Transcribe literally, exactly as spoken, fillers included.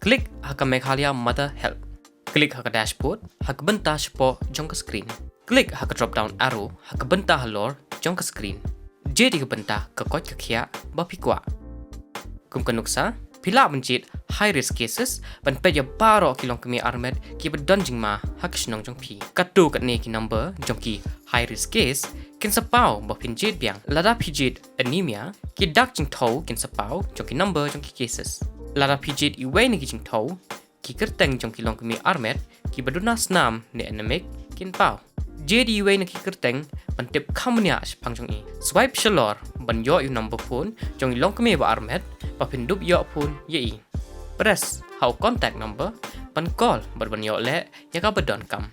Klik ha ka Meghalaya Mother Help. Klik ha ka dashboard ha ka bynta shapoh jong ka screen. Klik ha ka drop down arrow ha ka bynta halor jong ka screen. Jied ïa ka bynta ka koit ka khiah ba phi kwah. Kum ka nuksa, phi lah ban jied high risk cases ban peit ïa baroh ki longkmie armet kiba don jingma ha ka shnong jong phi. Katto katne ki number jong ki high risk case kin sa paw ba phin jied biang. Lada phi jied anemia, ki dak jingthew kin sa paw jong ki number jong ki cases. Lada phi jied iwei na ki jingthew, ki kyrteng jong ki longkmie armet kiba duna snam ne anemic kin paw. Jied iwei na ki kyrteng ban tip kham bniah shaphang jong i. Swipe shalor ban ïoh ïa u number phone jong i longkmie ba armet ba phin dup ïoh phone ïa i. Press ha u contact number ban call bad ban ïoh leh ïa kaba donkam.